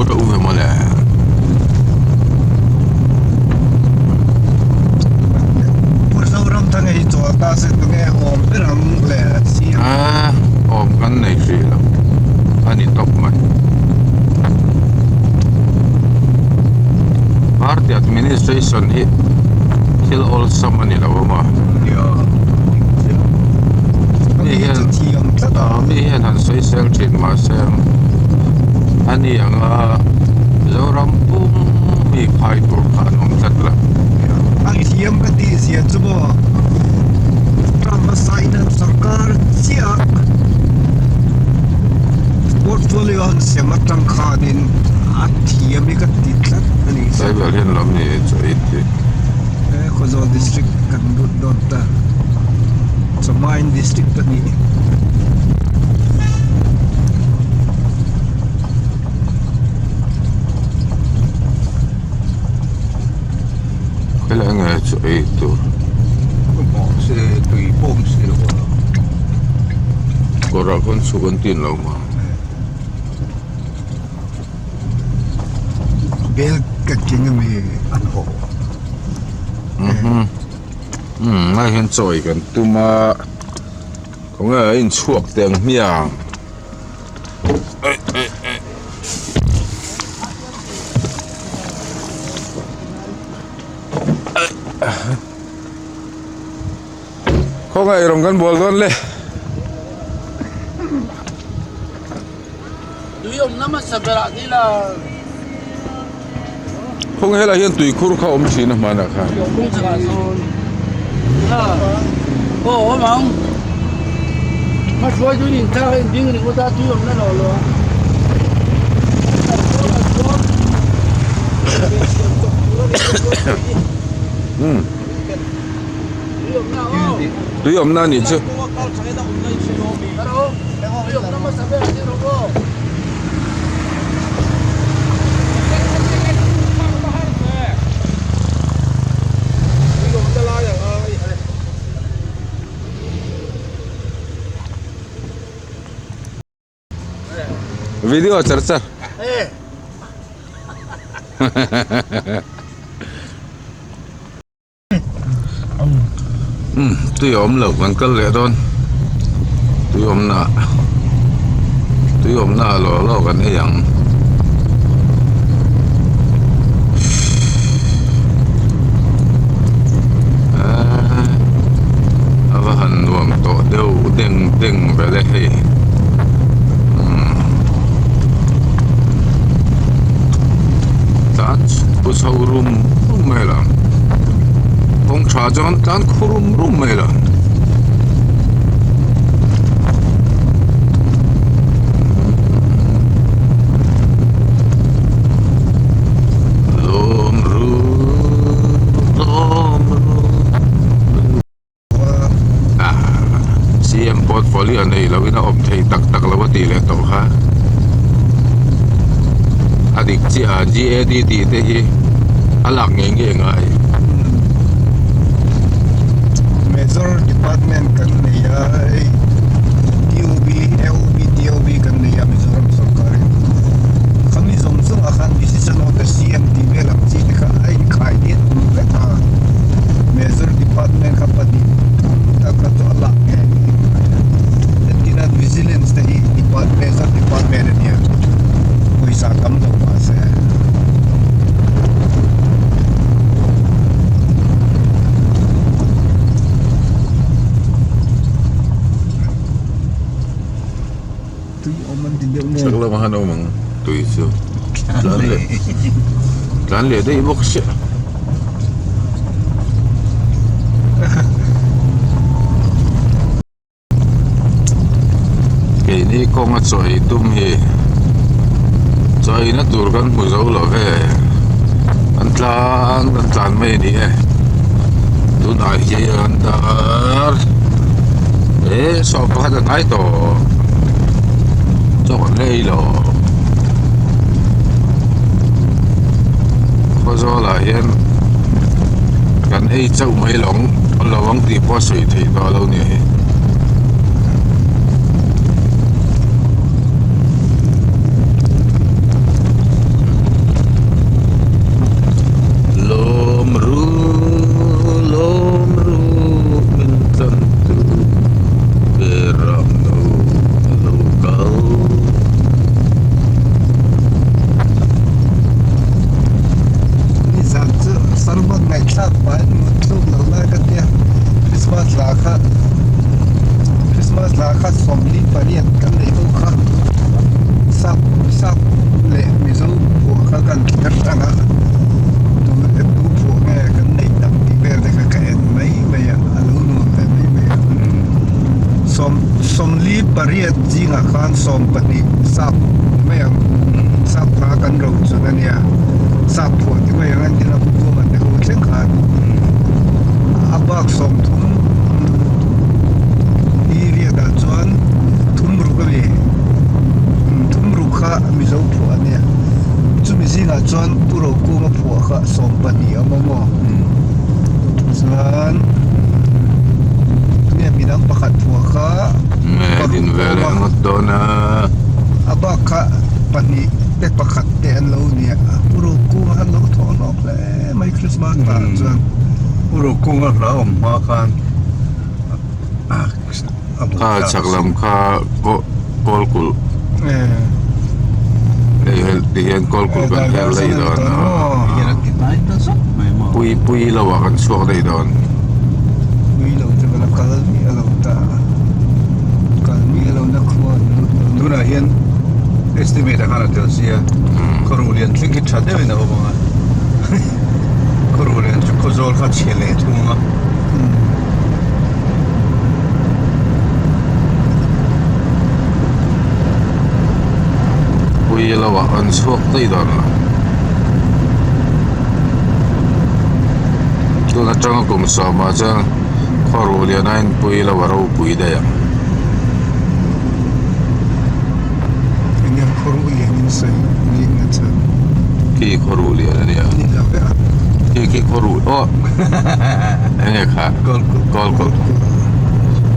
fimkhur reuh ve mawle. Pu Zoramthanga hi chawl ta se tunge awm ber ang le CM. Aa awm kan nei hrih lo a ni tawp mai. Party administration hi thil awlsam a ni lo a maw. Mi hian mi hian han sawisel thin mahse a ni ang a Zoram pum mi khai tur kha an awm tlat la. A thiam ka tih zia chu maw ram hmasa in an sorkar chiah portfolio an sem atang khanin a thiam hi ka ti tlat a ni. Saibel hian lam ni chu ei tih. He Khawzawl district kan lut dawn ta Chawmain district pahnih. Helai nge chu ei tur Mahse tui pawh awm si lo a. Kawrah khawn chhuk an tin lo maw? Bel ka keng a mi an haw. Mhm umm lai hian chawi kan tum a khawnge a inchhuak teh ang hmiang eh eh eh khawnge eirawng kan bual dawn le. Tui awmna hmasa berah ni la. Khawnge helai hian tui khur kha awm thin a hmanah khan. Kawng chhakah sawn aw awm ang. Hmahruai chu in thlak a in ding ringawt a tui awmna lo lo a. Tui awmna a nih chu. Video char char. Umm tui a awm lo kan kal leh dawn tui awmna ah tui awmna ah lawh lawh kan ei ang eee a va han nuam tawh deuh deng deng vel e hei umm tlan pu chho rum rum mai lo. Kawng tha chuan tlan khu rum rum mai lo. Lawm ru lawm ru ah CM portfolio nei lo in a awm thei tak tak lo a tih leh tawh kha a dik chiah a GAD tih te hi a lak ngei ngei ngai. Major department kan nei a hei DOB AOB DOB kan nei a Mizoram sorkar in khami zawng zawng ah khan decision of the CM tih vel ang chi te kha a inkhai diat awm vek a major department kha pahnih thum tak kha chu a lak ngei ngei a entirna vigilance te hi major department a nia pawisa tam lo mahse. Tui awm an ti deuh nge. Chak lamah khan a awm ang tui chu tlan leh tlan leh daih bawk sia. Keini kawnga chawi tum hi chawina tur kan hmu zo lo ve an tlan kan tlan mai a ni e tunah hian dar eh sawm pakhat a hnai tawh chaw kan la ei lo Khawzawl ah hian kan ei chauh mai lo ang lo ang tih pawh a sawi theih tawh lo nia hei. leh Mizo phuah kha kan thler hrang a, tu tu phuah nge kan neih tak tih vel te kha ka en mai mai a, a lo nuam ve mai mai a. Sawm sawmli pariat zingah khan 12 sap ti mai ang, sap hla kan ro chun a nia, sap phuah ti mai ang an ti la pu Buanga te ho thleng khan a bak 30 hi riatah chuan thum ruk a ni thum ruk kha Mizo phuah a nia chumi zingah chuan Pu Rokunga phuah kha 12 a awm a maw chuan tunge midang pakhat phuah kha Din ve leh ngawt dawn a. A bak kha pahnih te pakhat te an lo nia Pu Rokunga an lo thawh hlawk hle mai Christmas ah chuan. Pu Rokunga hla awm hma khan a bu Kha chak lam kha kawl kulh hei hel ti hian kawl kulh kan her daih dawn a pui pui lo ah kan chhuak daih dawn. Pui lo chu ka la kal miah lo ta kal miah lo na khua an lut dawn. Tunah hian estimate ah khan a tel sia khawruh lian thleng khi tha deuhin a awm ang a khawruh lian chu khawzawl kha chhe leh thung a. Pui lo ah an chhuak daih dawn lo. Tun atanga kum sawmah chuan khaw ruh lian a inpui lo a ropui daih ang. Enge khaw ruh lian in sawi ling na chuan. Khi khaw ruh lian a nia. Ni lo vek a. Khi khi khaw ruh aw enge kha Kawlkulh. Kawlkulh.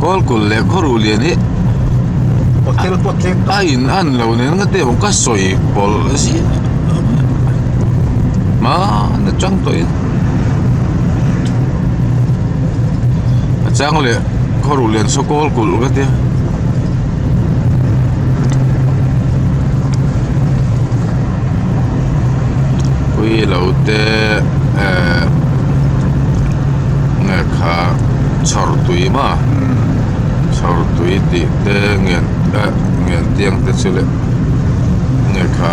Kawlkulh leh khaw ruh lian hi Hotel pawh tlem a in an lo nen nga te awm ka sawi pawlh a si hmana chang tawh in a chang leh khaw ruh lian saw kawl kulh ka tia. Pui lo te eh nge kha chhawr tui maw chhawr tui tih te ngen eh ngen tiang te chu leh nge kha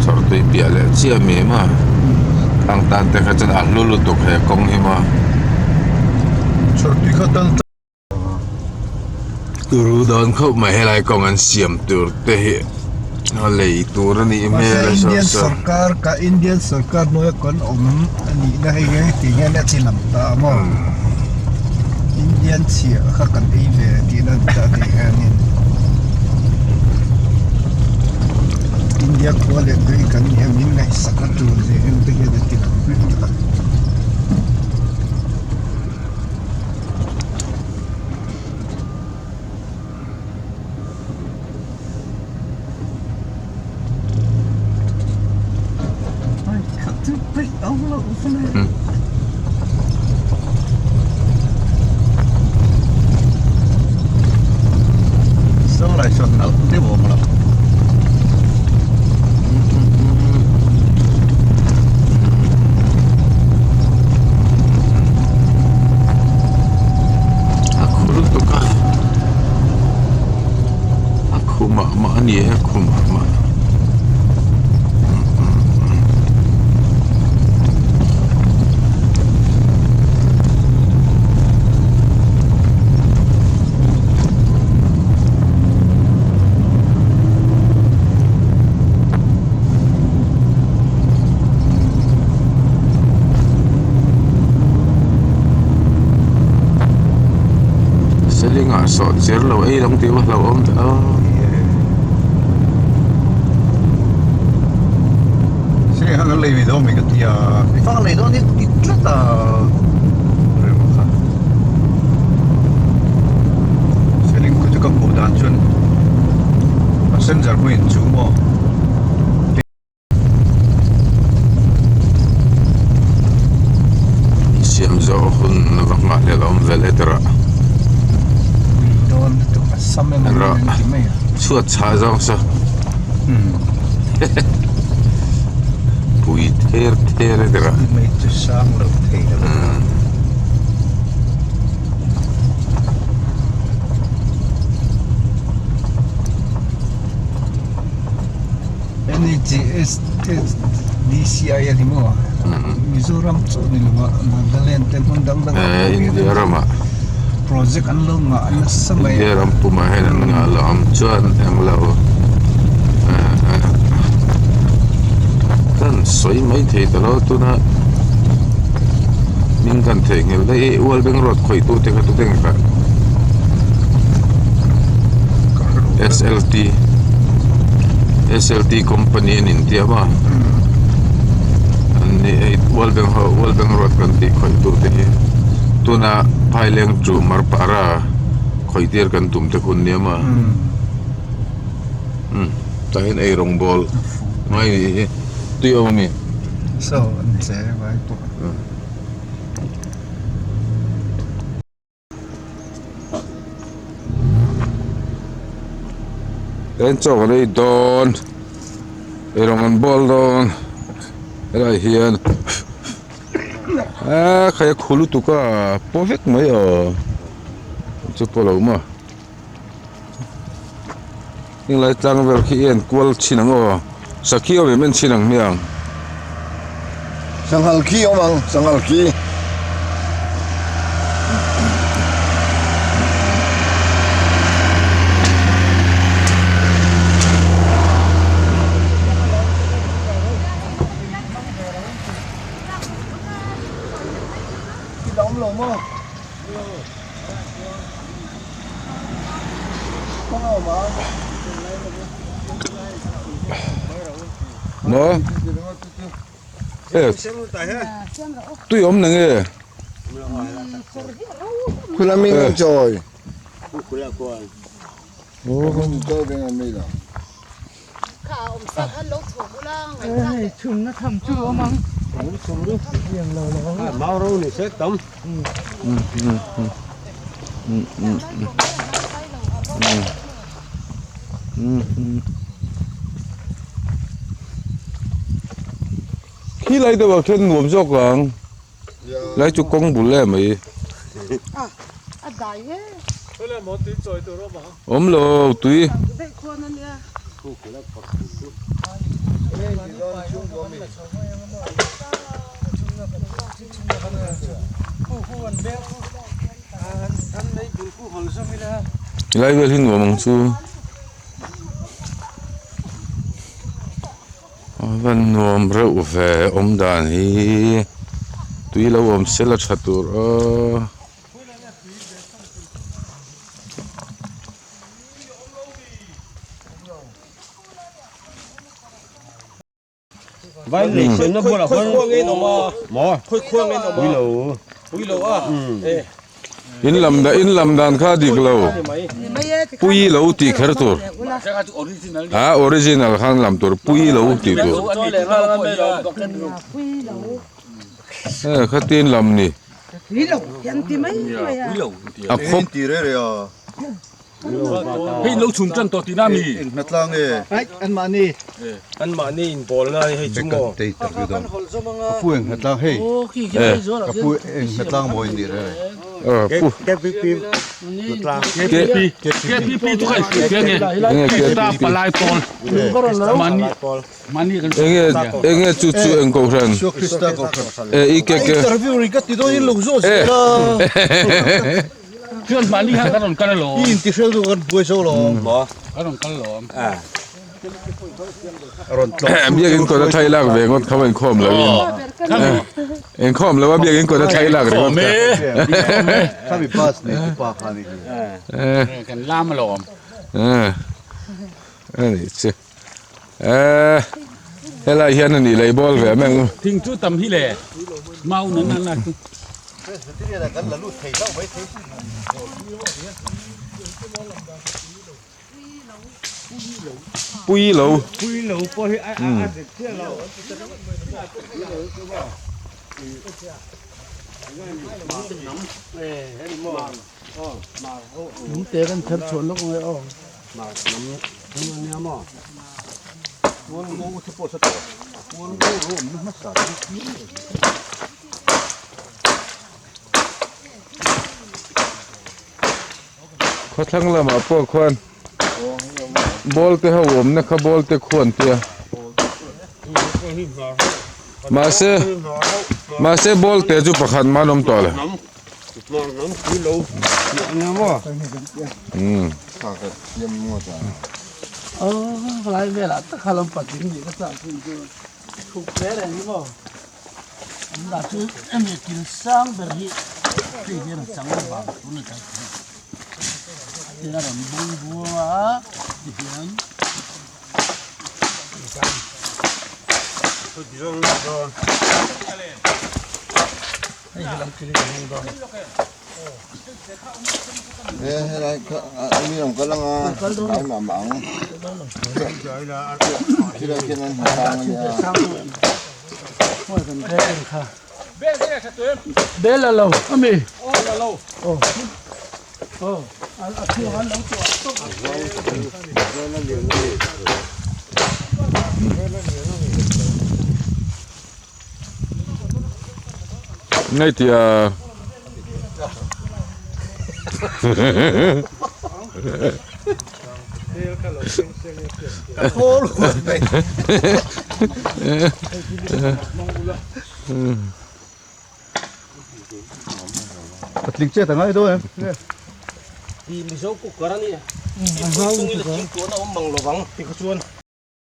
chhawr tui piah leh chiah mi maw khang tan te kha chuan a hlu lutuk he kawng hi maw. Chhawr tui kha tan Turu dawn khawp mai helai kawng an siam tur te hi a lei tur a nih hmel a Mahse Indian sorkar ka Indian sorkar hnuaia kan awm a nih na hei nge tih hian a chi lam ta a maw Indian chhiah kha kan ei ve tihna a ni ta tih hianin India khua leh tui kan ni a min ngaihsak a tul zia em te hian a ti lang vek ta. A khu lutuk a a khu mah mah a ni e a khu mah mah. Seling ah sawh cher lo ei lam tih va hlauhawm ta a. Seling kha kan lei ve dawn mai ka ti a, i fa ka lei dawn hi ti tlat a rem kha. Seling khu chu ka hmuh dan chuan passenger pawhin chu maw. Siam zawh hun vak mah hlel a awm vel e tawrh a. Rawh chhuat chhah zawng saw pui ther ther e tawrh a. Ani chi SSDCI a ni maw? Mizoram chu a ni lo a, Nagaland te hmun dang dang ah pawh hian India ramah project an lo ngah nasa mai a. India ram pumah hian an ngah lo ang chuan englo kan sawi mai thei ta lo tuna hming kan theihnghilh daih hi World Bank Road khawih tute kha tute nge kha SLT SLT company an intiam a an ni hei World Bank ho World Bank Road kan tih khawih tute hi tuna Phaileng chu Marpara khawih tir kan tum te hun nia maw umm tah hian ei rawng bawl ngai nih hi tui awm ami. Saw an che vai pawh. Eng chaw kan ei dawn eirawng an bawl dawn helai hian aaa khai a khu lutuk a paw vek mai aw chu pawh lo maw heng lai tlang vel khi en kual thin ang aw sakhi awm em en chhin ang hmiang. Sanghal khi awm ang sanghal khi. Maw e tui awm na nge Khula mi ngang chawi. Khi lai deuh ah khian nuam zawk ang lai chu kawng bul em mai awm lo tui. Lai vel hi nuam ang chu a van nuam reuh ve awm dan hi tui lo awm se la tha tur aw. In lam in lam dan kha dik lo pui lo tih kher tur a original khan lam tur pui lo tih tur e khatin lam ni a khawp Hei lo chhun tan tawh tihna mi? Eng hna tlang e? Ai an mahni. An mahni in bawl na hei chu maw? Ka pu eng hna tlang hei. Ka pu eng hna tlang maw in nih reng reng. Pu. KPP tlang. KPP. KPP chu kha i hria nge? Palai pawl. Mahni. Enge enge chu chu eng kohhran e i ke ke interview ri ka ti dawn in lo zawh zel a Chuan mahni khan kan rawn kal alawm. I inti hrel chu kan buai zo lo. Maw? Kan rawn kal alawm. Rawn tlawh. Biakin kawt a thai lak ve ngawt kha inkhawm lo in. Inkhawm lo a biakin kawt a thai lak ringawt kha. Khami bus nei tu pa kha ni hi. Kan lam alawm. Ani che. Eee helai hian a nih lei bawl ve meng. Thing chu tam hi le mau nan an la chu. Pui lo. Pui lo pawh hi a a dik chiah lo. Lungte kan ther chhuah lawk ang e aw. Khawthlang lamah pawh khuan ball te ho awmna kha ball te khuan tia. Mahse mahse ball te chu pakhat man awm tawh lo. Umm. Bel a lo ami Ngay tia Patling chet a ngai dawn em? Mizo cooker a ni. Tui tui la thingtuahna awm mang lovang tikha chuan.